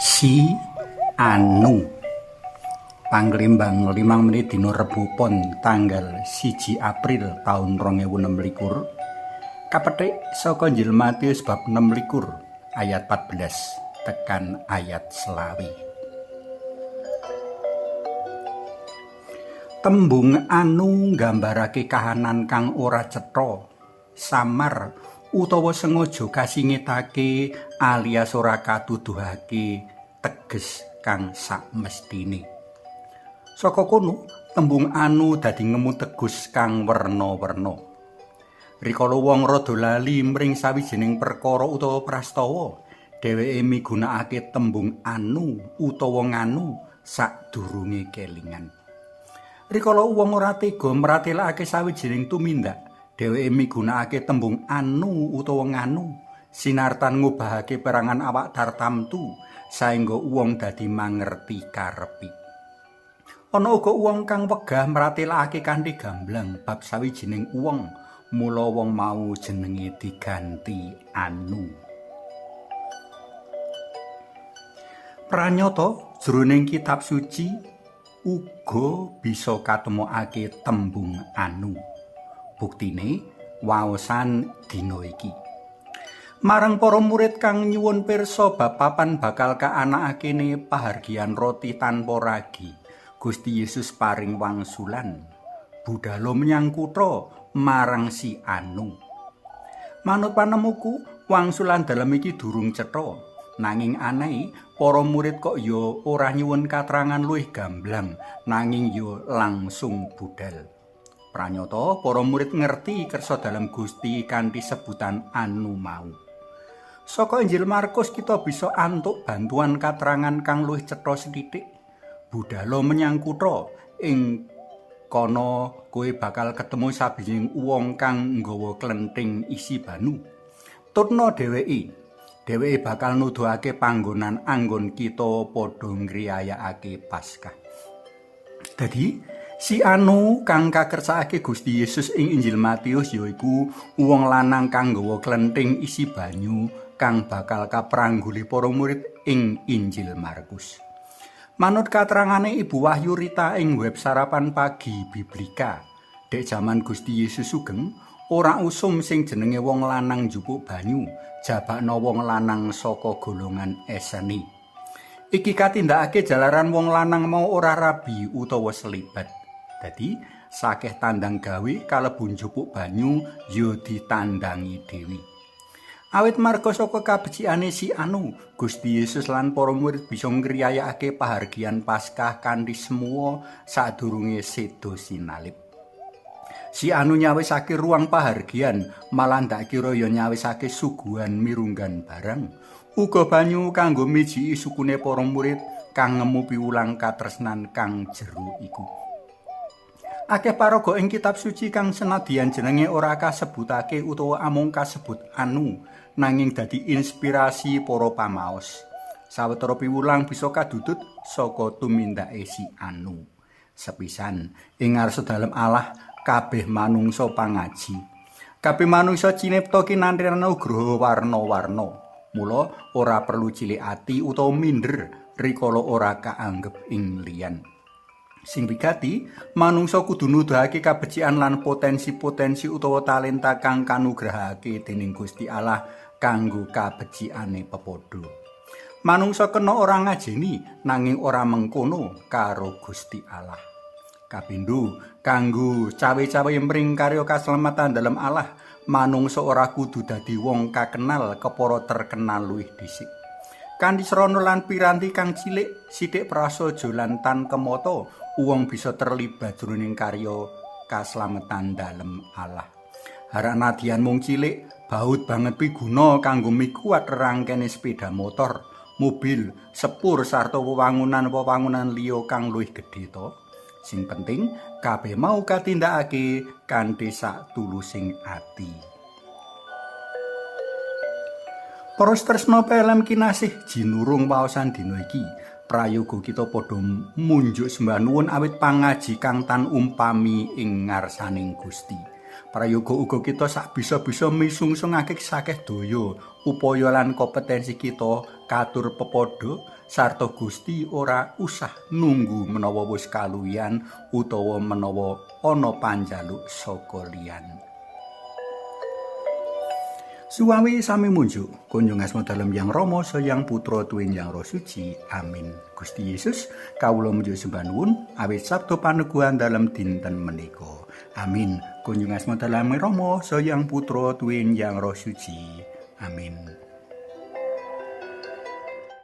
Si Anu. Panglimbang 5 menit dina Rebo Pon tanggal 1 April taun 2026. Kapetik saka Injil Matius bab 26 ayat 14 tekan ayat 20. Tembung anu nggambarake kahanan kang ora cetha, samar utawa sengaja kasingetake alias ora katuduhake teges kang sakmestine. Saka kono, tembung anu dadi ngemu tegus kang werna-werna. Rikala wong rada lali mring sawijining perkara utawa prastawa, dheweke migunakake tembung anu utawa nganu sadurunge kelingan. Rikala wong ora tega mratelakake sawijining tumindak, dheweke migunakake tembung anu utawa nganu sinartan ngubahake perangan awak tartamtu saengga wong dadi mangerti karepi. Ana uga wong kang wegah mratelakake kanthi gamblang bab sawijining wong, mula wong mau jenenge diganti anu. Pranyata jroning kitab suci uga bisa katemokake tembung anu. Buktine waosan dina iki. Marang para murid kang nyuwun pirsa bab papan bakal kaanakakene pahargyan roti tanpa ragi, Gusti Yesus paring wangsulan, budhalo menyang kutha marang si anu. Manut panemuku, wangsulan dalem iki durung cetha. Nanging aneh, para murid kok ya ora nyuwun katrangan luwih gamblang, nanging ya langsung budhal. Pranyata para murid ngerti kersa dalem Gusti kanthi sebutan anu mau. Saka Injil Markus kita bisa antuk bantuan katrangan kang luwih cetha sethithik. Budhalo menyang kutha, ing kono kowe bakal ketemu sabijining wong kang nggawa klenthing isi banu. Tutna dheweke. Dheweke bakal nuduhake panggonan anggon kita padha ngriyayakake Paskah. Dadi si anu kang kakersakake Gusti Yesus ing Injil Matius yaiku wong lanang kang nggawa klenthing isi banyu kang bakal kaprangguli para murid ing Injil Markus. Manut katerangane Ibu Wahyu Rita ing web sarapan pagi Biblika, dek jaman Gusti Yesus sugeng, ora usum sing jenenge wong lanang njupuk banyu, jabakno wong lanang saka golongan Eseni. Iki katindakake jalaran wong lanang mau ora rabi utawa selibat. Dadi sakeh tandang gawe kalebu njupuk banyu ya ditandangi dewi. Awit marga saka kabecikane si anu, Gusti Yesus lan para murid bisa ngriyayakake pahargyan Paskah kanthi semua sadurunge seda sinalib. Si anu nyawisake ruang pahargyan, malah ndak kira ya nyawisake suguhan mirunggan barang. Uga banyu kanggo mijiki sukune para murid kang ngemu piwulang katresnan kang jero iku. Akeh paraga ing kitab suci kang senadyan jenenge ora kasebutake utawa amung kasebut anu, nanging dadi inspirasi para pamaos. Sawetara piwulang bisa kadudut saka tumindake si anu. Sepisan, ing ngarsa dalem Allah kabeh manungsa pangaji. Kabeh manungsa cinipta kinanthi nugraha warna-warna. Mula ora perlu cilik ati utawa minder rikala ora kaanggep ing liyan. Sing wigati, manungsa kudu nuduhake kabecikan lan potensi-potensi utawa talenta kang kanugrahake dening Gusti Allah kanggo kabecikane pepadha. Manungsa kena ora ngajeni nanging ora mengkono karo Gusti Allah. Kapindho, kanggo cawe-cawe mring karya kaslametan dalem Allah, manungsa ora kudu dadi wong kakenal kepara terkenal luwih dhisik. Kanthi srana lan piranti kang cilik, sithik prasaja lan tan kemata, wong bisa terlibat jroning karya kaslametan dalem Allah. Harak nadyan mung cilik, baut banget piguna kanggo mikuwat rerangkene sepeda motor, mobil, sepur sarta wewangunan-wewangunan liya kang luwih gedhe to. Sing penting kabeh mau katindakake kanthi sak tulusing ati. Para tresna PLM kinasih jinurung waosan dina iki, prayoga kita padha munjuk sembah nuwun awit pangaji kang tan umpami ing ngarsaning Gusti. Prayoga uga kita sak bisa-bisa misungsungake sakeh daya, upaya lan kompetensi kita katur pepadha sarta Gusti ora usah nunggu menawa wis kaluwihan utawa menawa ana panjaluk saka liyan. Suwawi sami munjuk kunjung asma dalem Yang Rama Sang Putra tuwin Yang Roh Suci. Amin. Gusti Yesus, kawula munjuk sembah nuwun awit sabda paneguhan dalem dinten menika. Amin. Kunjung asma dalem Rama Sang Putra tuwin Yang Roh Suci. Amin.